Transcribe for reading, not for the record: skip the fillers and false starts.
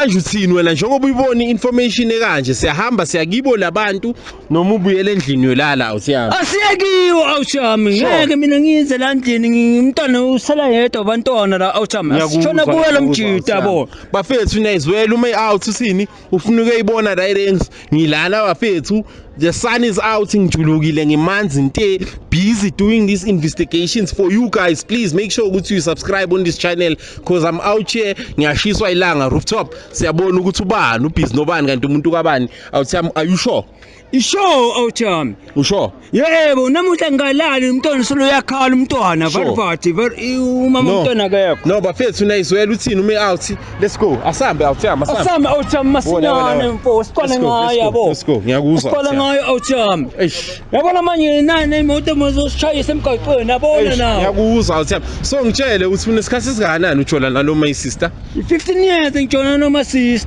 Manje uthini wena njengoba uyibona i-information ekanje, siyahamba siyakibo labantu noma ubuyele endlini yolala awusiyami? Asiyekiwe awushami, ngeke mina ngize la ndlini, umntwana usala yedwa abantwana la awushami. Asishona kuwe lo mjita yabo. Bafethu niyayizwela uma out uthini, ufuna ukuyibona right, ngilana bafethu, the sun is out, ngijulukile ngimanzi nte, busy doing these investigations for you guys. Please make sure ukuthi you subscribe on this channel because I'm out here, ngiyashiswa ilanga rooftop, siyabona ukuthi ubani ubhizi nobani kanti umuntu kabani. Awuthami, are you sure? Isho awuthami. Usho? Yebo, namuhla ngalali umntwana solo uyakhala umntwana varvathi umama umntwana akekho. No bafethu nayizwela uthini uma out. Let's go. Asambe awuthami, asambe. Asambe awuthami masinyane mfo, siqale ngayo yabo. Let's go. Ngiyakuzwa. Siqale ngayo awuthami. Eish. Yabona manje nani imoto mozosishayisa emgaqweni yabona na. Ngiyakuzwa awuthami. So ngitshele uthi unesikhathi esingakanani ujola nalo my sister? 15 years ngijona no my sister.